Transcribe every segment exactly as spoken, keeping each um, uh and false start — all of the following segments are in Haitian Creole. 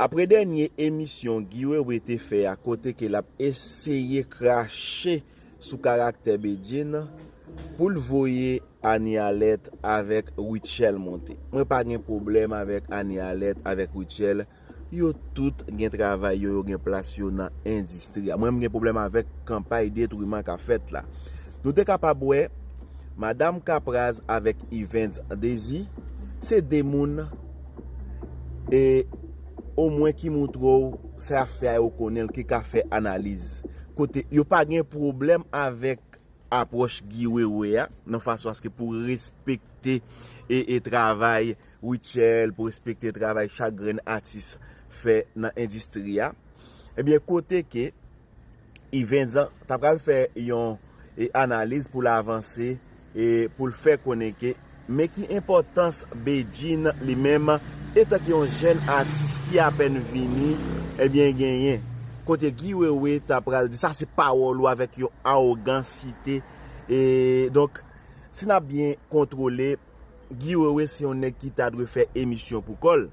Apre dènye emisyon Guy Wewe te fè a, kote ke l ap eseye krache sou karaktè Bedjine pou l voye Annie Alerte avèk Rutshelle monte. Mwen pa gen pwoblèm avèk Annie Alerte, avèk Rutshelle. Yo tout gen travay yo, yo gen plas yo nan endistri a. Mwen, m gen pwoblèm avèk kanpay detwiman k ap fèt la. Nou te kapab wè Madanm Kapraz avèk Yvens Désir, se de moun, e omwen ki montre w sa y ap fè a, yo konnen l, ki ka fè analiz. Kote yo pa gen pwoblèm avèk apwòch Guy Wewe a, nan fason aske pou respekte e, e travay Rutshelle, pou respekte travay chak grenn atis fè nan endistri a. Ebyen, kote ke Yvens ta pral fè yon e, analiz pou l avanse e pou l fè konnen ke men ki enpòtans Bedjine li menm, etanke yon jèn atis ki apèn vini, ebyen, genyen. Kote Guy Wewe ta pral di sa, se pawòl ou avèk yon awogansite. E donk, si n ap byen kontwole, Guy Wewe se yon nèg ki ta dwe fè emisyon pou kò l.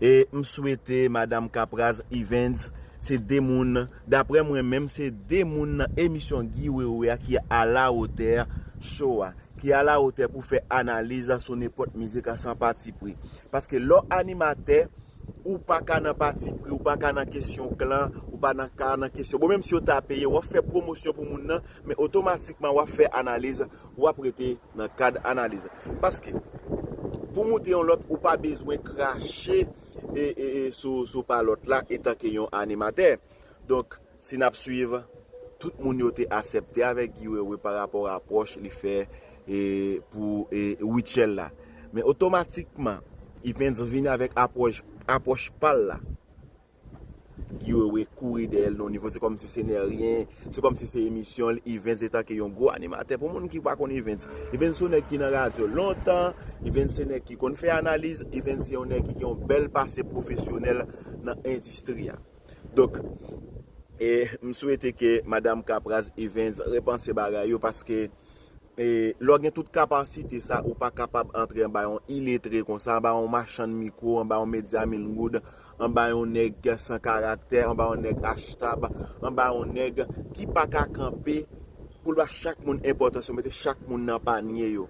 E m swete Madanm Kapraz, Yvens, se de moun, daprè mwen menm, se de moun nan emisyon Guy Wewe a ki alawotè cho a, ki alawotè pou fè analiz sou nenpòt mizik a san patipri. Paske lè w animatè, ou pa ka nan patipri, ou pa ka nan kesyon klan, ou pa nan ka nan kesyon. Bon, menm si yo ta peye, w ap fè pwomosyon pou moun nan, men otomatikman w ap fè analiz, w ap rete nan kad analiz. Paske, pou moute yon lòt, ou pa bezwen krache e, e, e, sou, sou pa lòt la etanke yon animatè. Donk, si n ap swiv, tout moun yo te aksepte avèk Guy Wewe pa rapò a apwòch li fè e, pou e, Rutshelle la. Men otomatikman, Yvens vini avèk apwòch, apwòch pa l la. Guy Wewe kouri dèyè l nan nivo, se kòmsi se nè ryen, se kòmsi se emisyon l, Yvens etanke yon gwo animatè. Pou moun ki pa konn Yvens, Yvens se yon nèg ki nan radyo lontan, Yvens se nèg ki konn fè analiz, Yvens se yon nèg ki gen yon bèl pase pwofesyonèl nan endistri a. Donk, e, m swete ke Madanm Kapraz, Yvens repanse bagay yo, paske e, lè w gen tout kapasite sa, ou pa kapab antre anba yon iletre konsa, anba yon machann mikwo, anba yon medya mil goud, anba yon nèg san karaktè, anba yon nèg achtab, anba yon nèg ki pa ka kanpe pou l ba chak moun enpòtans yo, mete chak moun nan panye yo.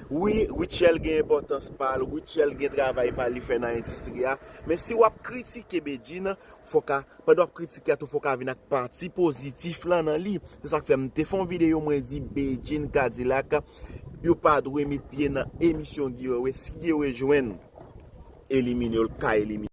Wi, Rutshelle gen enpòtans pa l, Rutshelle gen travay pa l li fè nan endistri a, men si w ap kritike Bedjine, fò w ka, pandan w ap kritike a tou, fò w ka vin ak pati pozitif lan nan li. Se sa k fè m te fè yon videyo, mwen di Bedjine Kadilak, yo pa dwe met pye nan emisyon Guy Wewe. Si Guy Wewe jwenn elimine yo, l ka elimine.